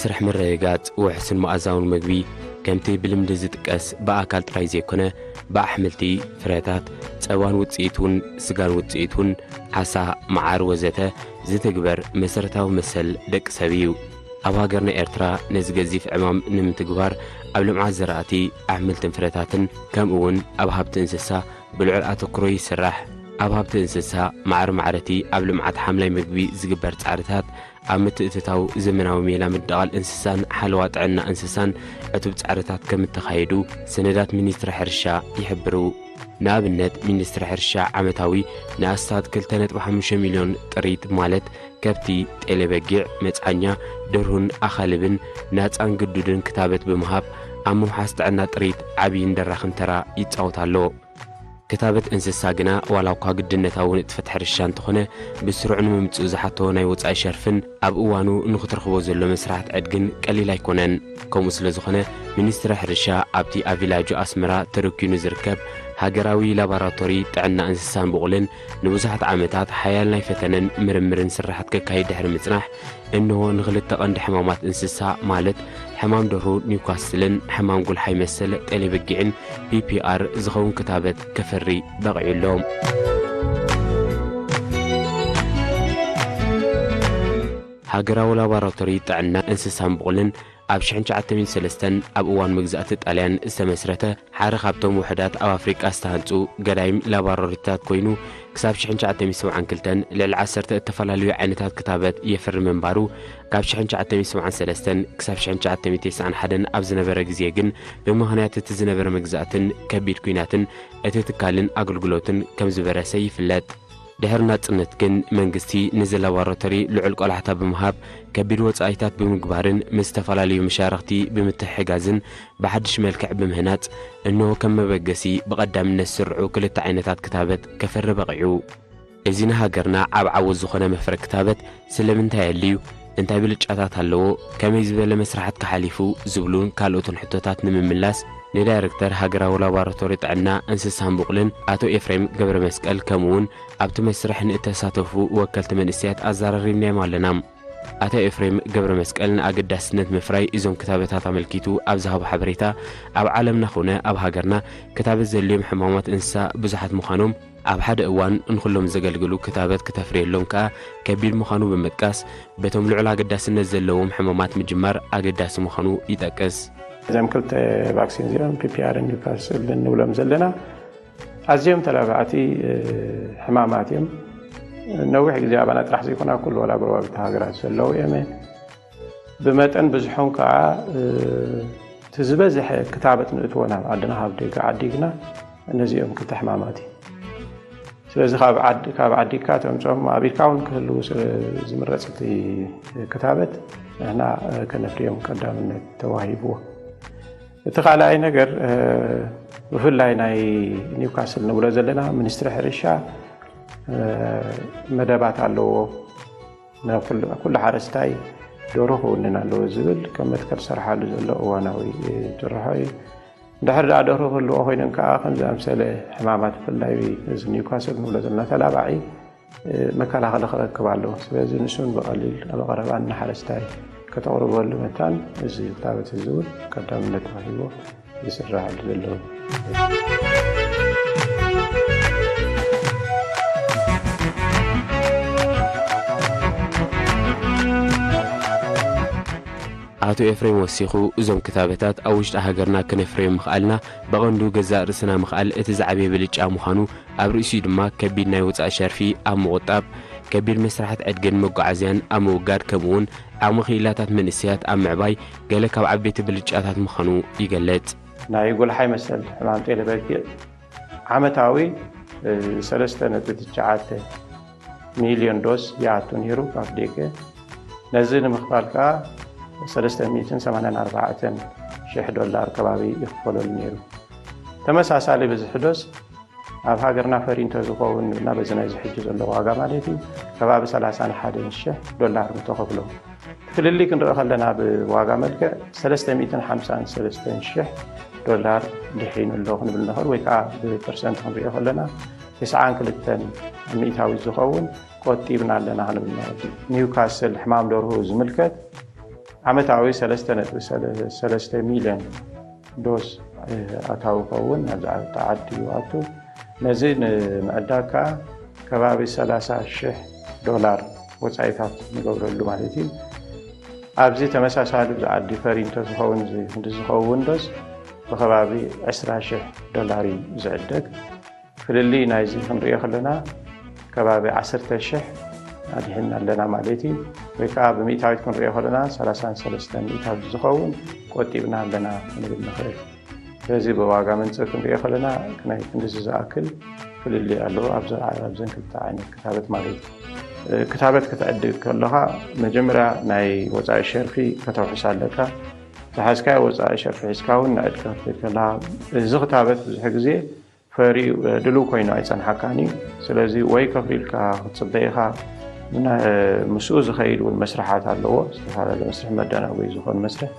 ስራሕ ምርግጋጽ ውሕስን መኣዛውን ምግቢ፣ ከምቲ ብልምዲ ዝጥቀስ፣ ብኣካል ጥራይ ዘይኮነ፣ ብኣሕምልቲ፣ ፍረታት፣ ጸባን ውጽኢቱን፣ ስጋን ውጽኢቱን፣ ዓሳ፣ መዓር ወዘተ ዝትግበር መሰረታዊ መሰል ደቂ ሰብ እዩ። ኣብ ሃገርና ኤርትራ ነዚ ገዚፍ ዕማም ንምትግባር ኣብ ልምዓት ዘራእቲ፣ ኣሕምልትን ፍረታትን ከምኡ እውን ኣብ ሃብቲ እንስሳ ብልዑል ኣተኩሮ ይስራሕ። ኣብ ሃብቲ እንስሳ፣ ማዕረ ማዕረቲ ኣብ ልምዓት ሓምላይ ምግቢ ዝግበር ጻዕርታት፣ ኣብ ምትእትታው ዘመናዊ ሜላ ምድቓል እንስሳን ሓለዋ ጥዕና እንስሳን ዕቱብ ጻዕርታት ከም እተኻየዱ ሰነዳት ሚኒስትሪ ሕርሻ ይሕብሩ። ንኣብነት፣ ሚኒስትሪ ሕርሻ ዓመታዊ ንኣስታት ክልተ ነጥቢ ሓሙሽተ ሚልዮን ጥሪት ማለት ከብቲ፣ ጤለ በጊዕ፣ መጽዓኛ፣ ደርሁን ኣኻልብን ናጻን ግዱድን ክታበት ብምሃብ ኣብ ምውሓስ ጥዕና ጥሪት ዓብይን ደራኽን ተራ ይጻወት ኣሎ። ክታበት እንስሳ ግና ዋላ እኳ ግድነታዊ ንጥፈት ሕርሻ እንተኾነ ብስሩዕ ንምምጽኡ ዝሓቶ ናይ ወጻኢ ሸርፍን ኣብ እዋኑ ንኽትረኽቦ ዘሎ መስራሕቲ ዕድግን ቀሊል ኣይኮነን። ከምኡ ስለ ዝኾነ ሚኒስትሪ ሕርሻ ኣብቲ ኣብ ቪላጆ ኣስመራ ተረኪኑ ዝርከብ ሃገራዊ ላቦራቶሪ ጥዕና እንስሳን ብቑልን ንብዙሓት ዓመታት ሓያል ናይ ፈተነን ምርምርን ስራሓት ከካይድ ድሕሪ ምጽናሕ እንሆ ንኽልተ ቀንዲ ሕማማት እንስሳ ማለት ሕማም ደርሁ ኒውካስልን ሕማም ጉልሓይ መሰል ጤሌ በጊዕን ፒ ፒ ኣር ዝኸውን ክታበት ከፈሪ በቒዑ ኣሎ። ሃገራዊ ላቦራቶሪ ጥዕና እንስሳን ብቑልን ኣብ ሽሕን ትሽዓተ ሚእትን ሰለስተን ኣብ እዋን መግዛእቲ ጣልያን ዝተመስረተ ሓደ ካብቶም ውሑዳት ኣብ ኣፍሪቃ ዝተሃንጹ ገዳይም ላቦራቶሪታት ኮይኑ ክሳብ ሽሕን ትሽዓተ ሚእትን ሰብዓን ክልተን ልዕሊ ዓሰርተ እተፈላለዩ ዓይነታት ክታበት የፍሪ ምንባሩ ካብ ሽሕን ትሽዓተ ሚእትን ሰብዓን ሰለስተን ክሳብ ሽሕን ትሽዓተ ሚእትን ተስዓን ሓደን ኣብ ዝነበረ ግዜ ግን ብምኽንያት እቲ ዝነበረ መግዛእትን ከቢድ ኲናትን እቲ ትካልን ኣገልግሎትን ከም ዝበረሰ ይፍለጥ። ድሕሪ ናጽነት ግን መንግስቲ ነዚ ላቦራቶሪ ልዑል ቆላሕታ ብምሃብ ከቢድ ወጻኢታት ብምግባርን ምስ ዝተፈላለዩ መሻርኽቲ ብምትሕሕጋዝን ብሓድሽ መልክዕ ብምህናጽ እንሆ ከም መበገሲ ብቐዳምነት ዝስርዑ ክልተ ዓይነታት ክታበት ከፈሪ በቒዑ። እዚ ንሃገርና ዓብ ዓወት ዝኾነ መፍረ ክታበት ስለምንታይ ኣድልዩ? እንታይ ብልጫታት ኣለዎ? ከመይ ዝበለ መስራሓት ክሓሊፉ? ዝብሉን ካልኦትን ሕቶታት ንምምላስ ንዳይረክተር ሃገራዊ ላቦራቶሪ ጥዕና እንስሳን ብቑልን ኣቶ ኤፍሬም ገብረ መስቀል ከምኡ እውን ኣብቲ መስርሕ ንእተሳተፉ ወከልቲ መንእሰያት ኣዘራሪብናዮም ኣለና። ኣቶ ኤፍሬም ገብረ መስቀል ንኣገዳስነት ምፍራይ እዞም ክታበታት ኣመልኪቱ ኣብ ዝሃቦ ሓበሬታ ኣብ ዓለምና ኾነ ኣብ ሃገርና ክታበት ዘድልዮም ሕማማት እንስሳ ብዙሓት ምዃኖም ኣብ ሓደ እዋን ንኹሎም ዘገልግሉ ክታበት ክተፍርየሎም ከኣ ከቢድ ምዃኑ ብምጥቃስ በቶም ልዑል ኣገዳስነት ዘለዎም ሕማማት ምጅማር ኣገዳሲ ምዃኑ ይጠቅስ። እዞም ክልተ ቫክሲን እዚኦም ፒ ፒ ኣር ን ኒውካስል እንብሎም ዘለና ኣዝዮም ተላባዕቲ ሕማማት እዮም። ነዊሕ ግዜ ኣባና ጥራሕ ዘይኮነ ኣብ ኩሉ ወላ ጎረባብቲ ሃገራት ዘለዉ እዮም። ብመጠን ብዝሖም ከዓ እቲ ዝበዝሐ ክታበት ንእትዎ ናብ ዓድና ካብ ደገ ዓዲ ግና ነዚኦም ክልተ ሕማማት እዩ። ስለዚ ካብ ዓድ- ካብ ዓዲካ ተምፅኦም ኣብ ኢድካ እውን ክህልዉ ስለ ዝምረፅ እቲ ክታበት ንሕና ከነፍርዮም ቀዳምነት ተዋሂብዎ። እቲ ካልኣይ ነገር ብፍላይ ናይ ኒውካስል ንብሎ ዘለና ሚኒስትሪ ሕርሻ መደባት ኣለዎ። ኩሉ ሓረስታይ ደርሆ ክውንን ኣለዎ ዝብል ከም መትከል ዝሰርሓሉ ዘሎ እዋናዊ ጭርሖ እዩ። እንድሕር ደኣ ደርሆ ክህልዎ ኮይነን ከዓ ከምዚ ኣምሰለ ሕማማት ብፍላይ እዚ ኒውካስል ንብሎ ዘለና ተላባዒ መከላኸሊ ክረክብ ኣለዎ። ስለዚ ንሱን ብቐሊል ኣብ ቀረባ ንሓረስታይ ከተቕርበሉ መታን እዚ ክታበት እዚ እውን ቀዳምነት ተዋሂቦ ዝስራሓሉ ዘለዉ። ኣቶ ኤፍሬም ወሲኹ እዞም ክታበታት ኣብ ውሽጢ ሃገርና ክነፍርዮም ምኽኣልና ብቐንዱ ገዛእ ርእስና ምኽኣል እቲ ዝዓበየ ብልጫ ምዃኑ ኣብ ርእሲኡ ድማ ከቢድ ናይ ወጻኢ ሸርፊ ኣብ ምቑጣብ ከቢድ መስራሕት ዕድግን መጓዓዝያን ኣብ ምውጋድ ከምኡውን ዓቕሚ ክኢላታት መንእሰያት ኣብ ምዕባይ ገለ ካብ ዓበይቲ ብልጫታት ምዃኑ ይገልጽ። ናይ ጎልሓይ መሰል ሕማም ጤለ በጊዕ ዓመታዊ ሰለስተ ነጥቢ ትሽዓተ ሚልዮን ዶዝ ይኣቱ ነይሩ ካብ ደገ። ነዚ ንምኽፋል ከኣ ሰለስተ ሚእትን ሰማንያን ኣርባዕተን ሽሕ ዶላር ከባቢ ይኽፈለሉ ነይሩ። ተመሳሳሊ ብዝሒ ዶዝ ኣብ ሃገርና ፈሪ እንተዝኸውን እና በዚ ናይዚ ሕጂ ዘሎ ዋጋ ማለት እዩ ከባቢ ሰላሳን ሓደን ሽሕ ዶላር ምተኸፍሎ። ፍልልይ ክንርኢ ከለና ብዋጋ መልክዕ ሰለስተ ሚእትን ሓምሳን ሰለስተን ሽሕ ዶላር ድሒኑ ኣሎ ክንብል ንኽእል ወይ ከዓ ብፐርሰንት ክንሪኦ ከለና ተስዓን ክልተን ሚእታዊት ዝኸውን ቆጢብና ኣለና ክንብል ንኽእል። ኒውካስል ሕማም ደርሁ ዝምልከት ዓመታዊ ሰለስተ ነጥቢ ሰለስተ ሚልዮን ዶዝ ኣታዊ ከውን ናብዚ ዓዲ ይኣቱ። ነዚ ንምዕዳግ ከዓ ከባቢ ሰላሳ ሽሕ ዶላር ወፃኢታት ንገብረሉ ማለት እዩ። ኣብዚ ተመሳሳሊ ኣብዚ ዓዲ ፈሪ እንተዝኸውን ዝኸውን ዶዝ ብከባቢ ዕስራ ሽሕ ዶላር እዩ ዝዕደግ። ፍልልይ ናይዚ ክንሪኦ ከለና ከባቢ ዓሰርተ ሽሕ ኣድሒና ኣለና ማለት እዩ። ወይ ከዓ ብምእታዊት ክንሪኦ ከለና ሰላሳን ሰለስተን ሚእታዊት ዝኸውን ቆጢብና ኣለና ክንብል ንኽእል። ስለዚ ብዋጋ መንፅር ክንሪኦ ከለና ናይ ክንድዚ ዝኣክል ፍልልይ ኣለዎ ኣብዘን ክልተ ዓይነት ክታበት ማለት እዩ። ክታበት ክትዕድግ ከለኻ መጀመርያ ናይ ወፃኢ ሸርፊ ከተውሕስ ኣለካ። ዝሓዝካዮ ወፃኢ ሸርፊ ሒዝካ እውን ንዕድ ክትብል ከለኻ እዚ ክታበት ብዙሕ ግዜ ፈሪዩ ድልው ኮይኑ ኣይፀንሓካን እዩ። ስለዚ ወይ ከፍሪልካ ክትፅበ ኢኻ። ምስኡ ዝኸይድ እውን መስርሓት ኣለዎ። ዝተፈላለዩ መስርሕ መደናጎይ ዝኾን መስርሕ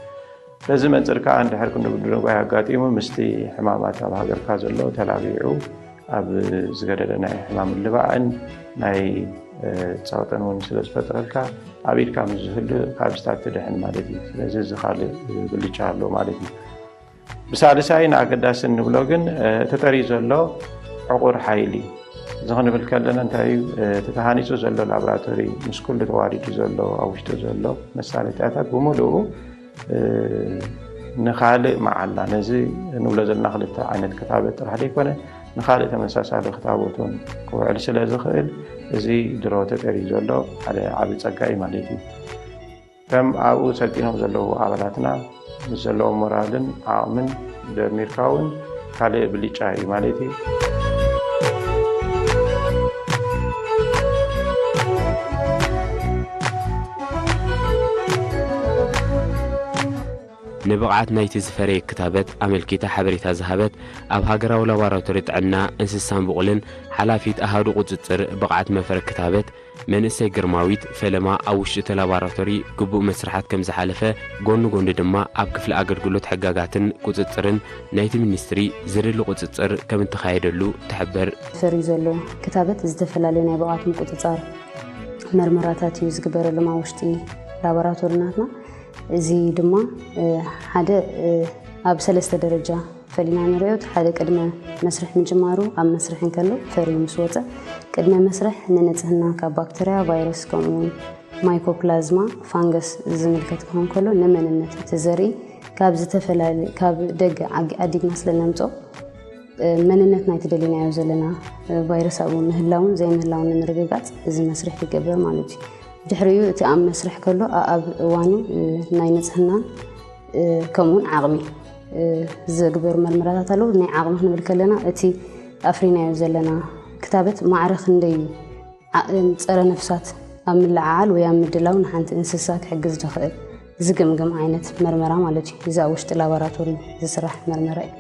በዚ መንፅር ከዓ እንድሕር ክንዲ ምድንጓይ ኣጋጢሙ ምስቲ ሕማማት ኣብ ሃገርካ ዘሎ ተላቢዑ ኣብ ዝገደደ ናይ ሕማም ልባዕን ናይ ፀቕጥን እውን ስለ ዝፈጥረልካ ኣብ ኢድካ ምስ ዝህሉ ካብ ስታት ትድሕን ማለት እዩ። ስለዚ እዚ ካልእ ብልጫ ኣሎ ማለት እዩ። ብሳልሳይን ኣገዳስን ንብሎ ግን እቲ ጠሪ ዘሎ ዕቑር ሓይሊ እዚ ክንብል ከለና እንታይ እዩ? እቲ ተሃኒፁ ዘሎ ላቦራቶሪ ምስ ኩሉ ተዋዲዱ ዘሎ ኣብ ውሽጡ ዘሎ መሳለጥያታት ብምሉኡ ንካልእ መዓላ ነዚ ንብሎ ዘለና ክልተ ዓይነት ክታበት ጥራሕ ዘይኮነ ንካልእ ተመሳሳሊ ክታበት እውን ክውዕል ስለ ዝኽእል እዚ ድሮ ተጠሪ ዘሎ ሓደ ዓብዪ ፀጋ እዩ ማለት እዩ። ከም ኣብኡ ሰልጢኖም ዘለዉ ኣባላትና ምስ ዘለዎም ሞራልን ዓቕምን ደሚርካ እውን ካልእ ብልጫ እዩ ማለት እዩ። ንብቕዓት ናይቲ ዝፈረየ ክታበት ኣመልኪታ ሓበሬታ ዝሃበት ኣብ ሃገራዊ ላቦራቶሪ ጥዕና እንስሳን ብቑልን ሓላፊት ኣሃዱ ቁፅፅር ብቕዓት መፈረ ክታበት መንእሰይ ግርማዊት ፈለማ ኣብ ውሽጢ እቲ ላቦራቶሪ ግቡእ መስርሓት ከም ዝሓለፈ ጎኒ ጎኒ ድማ ኣብ ክፍሊ ኣገልግሎት ሕጋጋትን ቁፅፅርን ናይቲ ሚኒስትሪ ዝድሊ ቁፅፅር ከም እተኻየደሉ ትሕብር። ፈርዩ ዘሎ ክታበት ዝተፈላለዩ ናይ ብቕዓት ምቁፅፃር መርመራታት እዩ ዝግበረሎም ኣብ ውሽጢ ላቦራቶሪ ናትና። እዚ ድማ ሓደ ኣብ ሰለስተ ደረጃ ፈሊና ንሪኦ። እቲ ሓደ ቅድመ መስርሕ ምጅማሩ ኣብ መስርሕ እንከሎ ፈርዩ ምስ ወፀ ቅድመ መስርሕ ንንፅህና ካብ ባክተርያ፣ ቫይረስ ከምኡውን ማይኮፕላዝማ፣ ፋንገስ ዝምልከት ክኸውን ከሎ ንመንነት እቲ ዘርኢ ካብ ዝተፈላለ ካብ ደገ ዓጊ ዓዲግና ስለ ነምፅኦ መንነት ናይቲ ደሊናዮ ዘለና ቫይረስ ኣብኡ ምህላውን ዘይምህላውን ንምርግጋፅ እዚ መስርሕ ይገብር ማለት እዩ። ድሕሪኡ እቲ ኣብ መስርሕ ከሎ ኣኣብ እዋኑ ናይ ንፅህና ከምኡውን ዓቕሚ ዝግበሩ መርመራታት ኣለዉ። ናይ ዓቕሚ ክንብል ከለና እቲ ኣፍሪናዮ ዘለና ክታበት ማዕረ ክንደይ እዩ ዓቕም ፀረ ነፍሳት ኣብ ምልዓዓል ወይ ኣብ ምድላው ንሓንቲ እንስሳ ክሕግዝ ዝኽእል ዝግምግም ዓይነት መርመራ ማለት እዩ። እዚ ኣብ ውሽጢ ላቦራቶሪ ዝስራሕ መርመራ እዩ።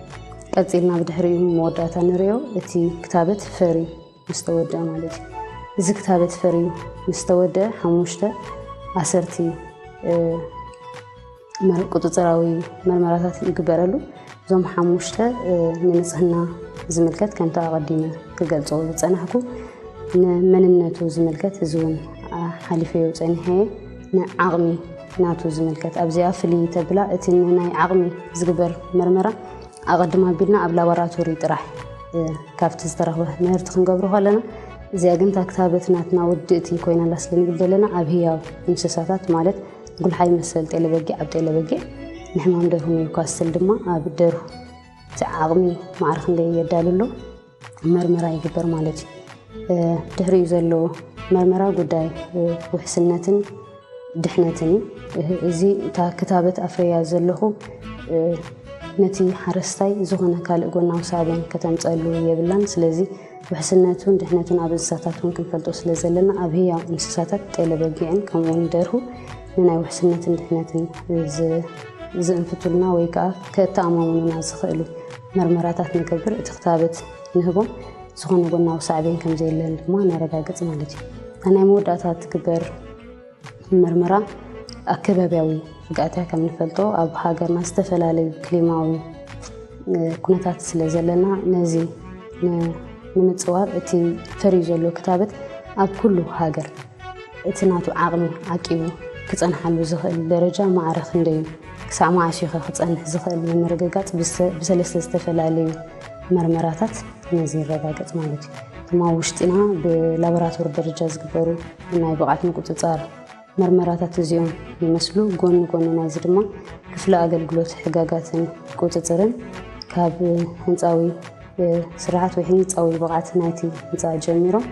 ቀፂልና ብድሕሪኡ መወዳእታ ንሪኦ እቲ ክታበት ፈርዩ ምስ ተወደአ ማለት እዩ። እዚ ክታበት ፈርዩ ምስ ተወደአ ሓሙሽተ ኣሰርቲ ቁፅፅራዊ መርመራታት ይግበረሉ። እዞም ሓሙሽተ ንንፅህና ዝምልከት ከምቲ ኣቐዲመ ክገልፆ ዝፀናሕኩ ንመንነቱ ዝምልከት እዚ እውን ሓሊፈዮ ፀኒሐ ንዓቕሚ ናቱ ዝምልከት ኣብዚኣ ፍልይ ተብላ እቲ ንናይ ዓቕሚ ዝግበር መርመራ ኣቐድም ኣቢልና ኣብ ላቦራቶሪ ጥራሕ ካብቲ ዝተረኽበ ምህርቲ ክንገብሮ ከለና እዚኣ ግን ታክታበት ናትና ውድእቲ ኮይናላ ስለ ንብል ዘለና ኣብ ህያው እንስሳታት ማለት ጉልሓይ መሰል ጤለ በጊዕ ኣብ ጤለ በጊዕ ንሕማም ደርሁ ኒውካስትል ድማ ኣብ ደርሁ እቲ ዓቕሚ ማዕረ ክንደይ የዳሉ ኣሎ መርመራ ይግበር ማለት እዩ። ድሕሪኡ ዘሎ መርመራ ጉዳይ ውሕስነትን ድሕነትን እዩ። እዚ እታ ክታበት ኣፍረያ ዘለኹ ነቲ ሓረስታይ ዝኾነ ካልእ ጎናዊ ሳዕቤን ከተምፀሉ የብላን። ስለዚ ውሕስነቱን ድሕነቱን ኣብ እንስሳታት እውን ክንፈልጦ ስለ ዘለና ኣብ ህያው እንስሳታት ጤለ በጊዕን ከምኡውን ደርሁ ንናይ ውሕስነትን ድሕነትን ዝእንፍቱልና ወይ ከዓ ከተኣማምኑና ዝኽእሉ መርመራታት ንገብር። እቲ ክታበት ንህቦም ዝኾነ ጎናዊ ሳዕቤን ከም ዘየለን ድማ ነረጋግፅ ማለት እዩ። ናይ መወዳእታ ትግበር መርመራ ኣከባቢያዊ ስግኣት እያ። ከም ንፈልጦ ኣብ ሃገርና ዝተፈላለዩ ክሊማዊ ኩነታት ስለ ዘለና ነዚ ንምፅዋር እቲ ፈርዩ ዘሎ ክታበት ኣብ ኩሉ ሃገር እቲ ናቱ ዓቕሚ ዓቂቡ ክጸንሓሉ ዝኽእል ደረጃ ማዕረ ክንደይ እዩ፣ ክሳዕ መዓስ እዩ ኸ ክጸንሕ ዝኽእል ንምርግጋጽ ብሰ-፣ ብሰለስተ ዝተፈላለዩ መርመራታት ነዚ ይረጋገጽ ማለት እዩ። እቶም ኣብ ውሽጥና ብላቦራቶሪ ደረጃ ዝግበሩ ናይ ብቕዓት ምቁጽጻር መርመራታት እዚኦም ይመስሉ። ጎኒ ጎኒ ናይዚ ድማ ክፍሊ ኣገልግሎት ሕጋጋትን ቁጽጽርን ካብ ህንጻዊ ስርሓት ወይ ህንጻዊ ብቕዓት ናይቲ ህንጻ ጀሚሮም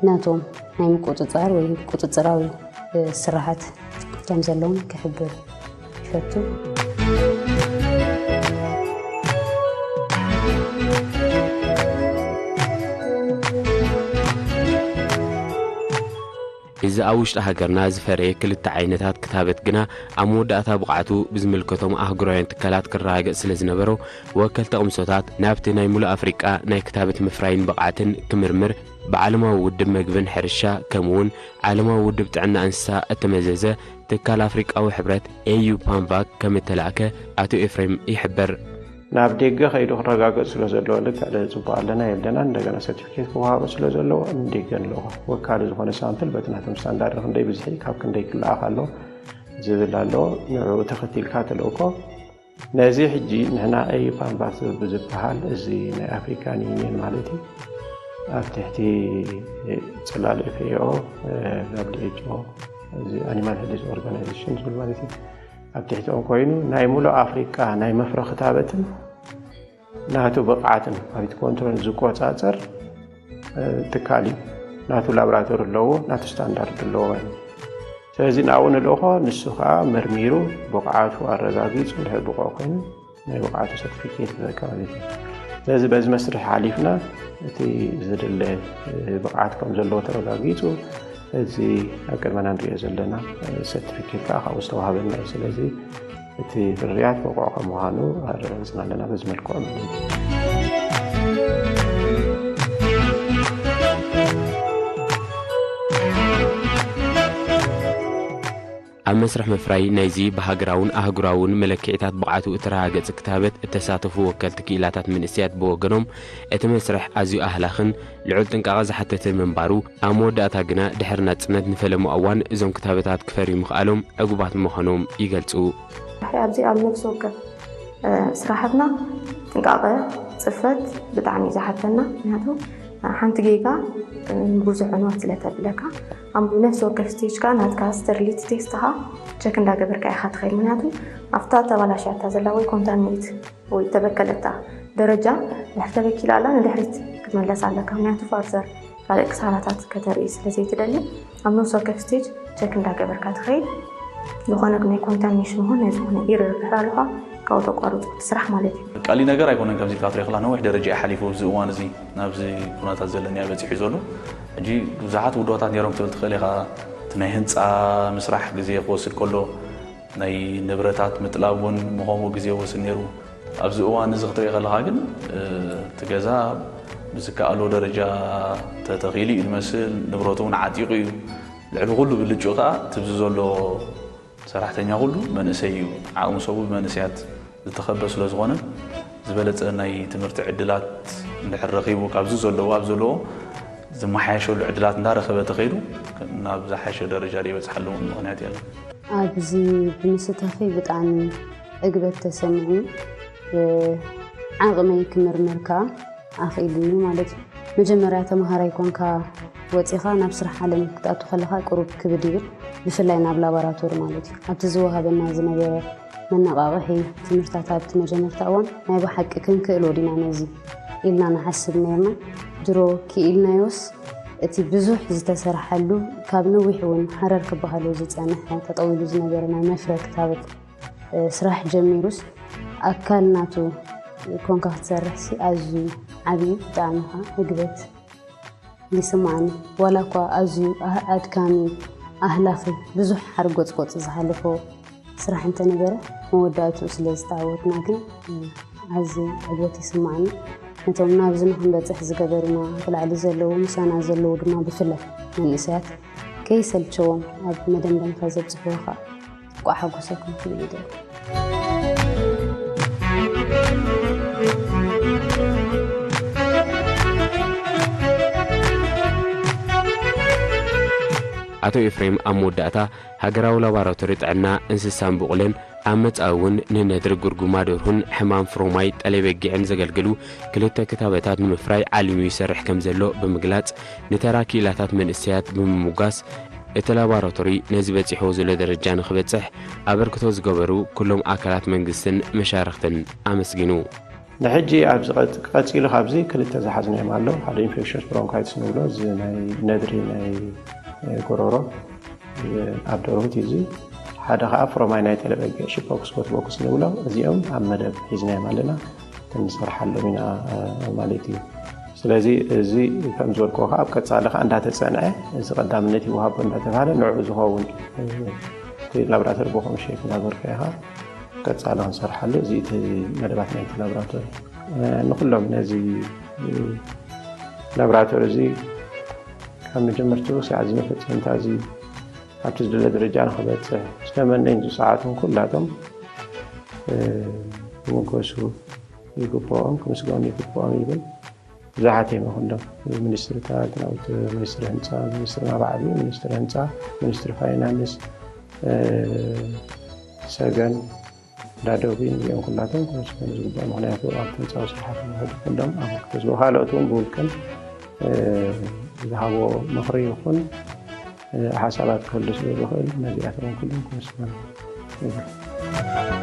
ናቶም ናይ ምቁጽጻር ወይ ቁጽጽራዊ ስርሓት ከም ዘለዎም ክሕብር ይፈቱ። እዚ ኣብ ውሽጢ ሃገርና ዝፈረየ ክልተ ዓይነታት ክታበት ግና ኣብ መወዳእታ ብቕዓቱ ብዝምልከቶም ኣህጉራውያን ትካላት ክረጋገጽ ስለ ዝነበሮ፣ ወከልቲ ቅምሶታት ናብቲ ናይ ሙሉእ ኣፍሪቃ ናይ ክታበት ምፍራይን ብቕዓትን ክምርምር ብዓለማዊ ውድብ መግብን ሕርሻ ከምኡውን ዓለማዊ ውድብ ጥዕና እንስሳ እተመዘዘ ትካል ኣፍሪቃዊ ሕብረት ኤዩ ፓንቫክ ከም እተላእከ ኣቶ ኤፍሬም ይሕብር። ናብ ደገ ከይዱ ክረጋገጽ ስለ ዘለዎ ልክዕ ጽቡቕ ኣለና የለና እንደገና ሰርቲፊኬት ክወሃቦ ስለ ዘለዎ ንደገ ንልእኾ። ወካሊ ዝኾነ ሳምፕል በቲ ናቶም ስታንዳርድ ክንደይ ብዝሒ ካብ ክንደይ ክለኣኽ ኣሎ ዝብል ኣሎ። ንዕኡ ተኸቲልካ ትልእኮ። ነዚ ሕጂ ንሕና ኤዩ ፓንቫክ ብዝበሃል እዚ ናይ ኣፍሪካን ዩኒየን ማለት እዩ ኣብ ትሕቲ ጽላል ኤፍ ኤ ኦ፣ ደብሊው ኤች ኦ፣ እዚ ኣኒማል ሄልዝ ኦርጋናይዜሽን ዝብል ማለት እዩ። ኣብ ትሕቲኦም ኮይኑ ናይ ሙሉእ ኣፍሪቃ ናይ መፍረ ክታበትን ናቱ ብቕዓትን ኳሊቲ ኮንትሮል ዝቆጻጸር ትካል እዩ። ናቱ ላብራቶሪ ኣለዎ፣ ናቱ ስታንዳርድ ኣለዎ ማለት እዩ። ስለዚ ናብኡ ንልእኾ፣ ንሱ ከዓ መርሚሩ ብቕዓቱ ኣረጋጊጹ ድሕሪ ብቑዕ ኮይኑ ናይ ብቕዓቱ ሰርቲፊኬት ይበካ ማለት እዩ። ስለዚ በዚ መስርሕ ሓሊፍና እቲ ዝድለ ብቕዓት ከም ዘለዎ ተረጋጊጹ እዚ ኣብ ቅድመና ንሪኦ ዘለና ሰርቲፊኬት ከዓ ካብኡ ዝተዋሃበና እዩ። ስለዚ እቲ ፍርያት ብቑዕ ከም ምዃኑ ኣረጋግጽና ኣለና በዚ መልክዑ ማለት እዩ። ኣብ መስርሕ ምፍራይ ናይዚ ብሃገራውን ኣህጉራውን መለክዒታት ብቕዓቱ እተረጋገጸ ክታበት እተሳተፉ ወከልቲ ክኢላታት መንእሰያት ብወገኖም እቲ መስርሕ ኣዝዩ ኣህላኽን ልዑል ጥንቃቐ ዝሓተተ ምንባሩ ኣብ መወዳእታ ግና ድሕሪ ናጽነት ንፈለማ እዋን እዞም ክታበታት ክፈርዩ ምኽኣሎም ዕጉባት ምዃኖም ይገልጹ። ኣብዚ ኣብ ነፍሲ ወከፍ ስራሕትና ጥንቃቐ ጽፈት ብጣዕሚ እዩ ዝሓተና። ምክንያቱ ሓንቲ ጌጋ ብዙሕ ዕንወት ስለ ተብለካ ኣብ ነፍሲ ወከፍ ስቴጅ ካ ናትካ ስተርሊቲ ቴስትኻ ቸክ እንዳገበርካ ኢኻ ትኸይድ። ምክንያቱ ኣብታ ተባላሽያታ ዘላ ወይ ኮንታሚኔት ወይ ተበከለታ ደረጃ ድሕር ተበኪላ ኣላ ንድሕሪት ክትምለስ ኣለካ። ምክንያቱ ፋርዘር ካልእ ክሳራታት ከተርኢ ስለ ዘይትደሊ ኣብ ነፍሲ ወከፍ ስቴጅ ቸክ እንዳገበርካ ትኸይድ። ዝኾነ ናይ ኮንታሚኔሽን ይኹን ናይ ዝኾነ ኢረር ድሕር ኣለኻ ካብኡ ተቋርጾ እቲ ስራሕ ማለት እዩ። ቀሊል ነገር ኣይኮነን። ከምዚ ኢልካ ትሪኦ ከላ ነዊሕ ደረጃ እዩ ሓሊፉ ኣብዚ እዋን እዚ ናብዚ ኩነታት ዘለናዮ በፂሑ እዩ ዘሎ። ሕጂ ብዙሓት ውድባታት ነይሮም ክትብል ትኽእል ኢኻ። እቲ ናይ ህንፃ ምስራሕ ግዜ ክወስድ ከሎ ናይ ንብረታት ምጥላብ እውን ምኸምኡ ግዜ ይወስድ ነይሩ። ኣብዚ እዋን እዚ ክትሪኦ ከለኻ ግን እቲ ገዛ ብዝከኣሎ ደረጃ ተተኺሉ እዩ ዝመስል። ንብረቱ እውን ዓጢቑ እዩ። ልዕሊ ኩሉ ብልጭኡ ከዓ ትብዚ ዘሎ ሰራሕተኛ ኩሉ መንእሰይ እዩ። ዓቕሚ ሰቡ ብመንእሰያት ዝተኸበ ስለ ዝኾነ ዝበለፀ ናይ ትምህርቲ ዕድላት እንድሕር ረኺቡ ካብዚ ዘለዎ ኣብ ዘለዎ ዝመሓየሸሉ ዕድላት እንዳረኸበ ተኸይዱ ናብ ዝሓሸ ደረጃ ይበፅሓሉ ምኽንያት የለን። ኣብዚ ብምስታፈይ ብጣዕሚ ዕግበት ተሰሚዑ ዓቕመይ ክምርምር ከዓ ኣኽኢሉኒ ማለት እዩ። መጀመርያ ተምሃራይ ኮንካ ወፂኻ ናብ ስራሕ ዓለም ክትኣቱ ከለኻ ቁሩብ ክብድ ይብል፣ ብፍላይ ናብ ላቦራቶሪ ማለት እዩ። ኣብቲ ዝወሃበና ዝነበረ መነቓቕሒ ትምህርታት ኣብቲ መጀመርታ እዋን ናይ ብሓቂ ክንክእሎ ዲና ነዚ ኢልና ንሓስብ ነርና። ድሮ ክኢልናዮስ እቲ ብዙሕ ዝተሰርሓሉ ካብ ነዊሕ እውን ሃረር ክበሃሎ ዝፀንሐ ተጠዊሉ ዝነበረ ናይ መፍረ ክታበት ስራሕ ጀሚሩስ ኣካል ናቱ ኮንካ ክትሰርሕሲ ኣዝዩ ዓብዩ ብጣዕሚ ከዓ ዕግበት ይስማዓኒ። ዋላ እኳ ኣዝዩ ኣድካሚ ኣህላኺ ብዙሕ ሓርጎፅጎፅ ዝሓለፎ ስራሕ እንተነበረ መወዳእትኡ ስለ ዝተዓወትና ግን ኣዝዩ ዕግበት ይስማዓኒ። ነቶም ናብዚ ንክንበፅሕ ዝገበሩና ብላዕሊ ዘለዉ ምሳና ዘለዉ ድማ ብፍላይ መንእሰያት ከይሰልቸዎም ኣብ መደምደምታ ዘብፅሕዎ ከዓ እንቋዕ ሓጎሰኩም ክብል ይደሊ። ኣቶ ኤፍሬም ኣብ መወዳእታ፣ ሃገራዊ ላቦራቶሪ ጥዕና እንስሳን ብቑልን ኣብ መጻኢ እውን ንነድሪ ጉርጉማ ደርሁን ሕማም ፍሮማይ ጠለይ በጊዕን ዘገልግሉ ክልተ ክታበታት ንምፍራይ ዓሊሙ ይሰርሕ ከም ዘሎ ብምግላጽ፣ ንተራ ክኢላታት መንእሰያት ብምምጓስ፣ እቲ ላቦራቶሪ ነዚ በጺሕዎ ዘሎ ደረጃ ንኽበጽሕ ኣበርክቶ ዝገበሩ ኩሎም ኣካላት መንግስትን መሻርኽትን ኣመስጊኑ። ንሕጂ ኣብዚ ቀጽ-፣ ቀጺሉ ካብዚ ክልተ ዝሓዝናዮም ኣሎ። ሓደ ኢንፌክሽስ ብሮንካይትስ ንብሎ፣ እዚ ናይ ነድሪ ናይ ጎሮሮ ኣብ ደርሁት እዩ። እዚ ሓደ ከዓ ፍሮማይ ናይ ጠለይ በጊዕ ሽፖክስ ኮትቦክስ ንብሎ፣ እዚኦም ኣብ መደብ ሒዝናዮም ኣለና፣ ክንሰርሓሎም ኢና ማለት እዩ። ስለዚ እዚ ከም ዝበልኩ ከዓ ኣብ ቀጻሊ ከዓ እንዳተጸንዐ፣ እዚ ቀዳምነት ይወሃቦ እንዳተባሃለ ንዕኡ ዝኸውን እቲ ላብራቶሪ ብኸምኡ ሸይፍ እናገበርካ ኢኻ ቀጻሊ ክንሰርሓሉ። እዚ እቲ መደባት ናይቲ ላብራቶሪ፣ ንኩሎም ነዚ ላብራቶሪ እዚ ካብ መጀመርትኡ ክሳዕ እዚ መፈጸምታ እዚ ኣብቲ ዝድለ ደረጃ ንክበጽሕ ዝተመነዩ ሰዓት እውን ኩላቶም ክምጎሱ ይግብኦም፣ ክምስገኑ ይግብኦም ይብል። ብዙሓት እዮም ኩሎም ሚኒስትሪታት፣ ናውቲ ሚኒስትሪ ህንፃ፣ ሚኒስትሪ ማዕበሊ፣ ሚኒስትሪ ህንፃ፣ ሚኒስትሪ ፋይናንስ፣ ሰገን፣ ዳደጉ፣ እዚኦም ኩላቶም ክምስገኑ ዝግባእ። ምክንያቱ ኣብቲ ህንፃዊ ስራሓት ዝውሕዱ ኩሎም ኣበርክቶ ዝህቡ፣ ካልኦት እውን ብውልቅን ዝሃቦ ምክሪ ይኹን ሓሳባት ክህሉ ስለ ዝኽእል ነዚኣቶም እውን ኩሎም ክምስገኑ ይብል።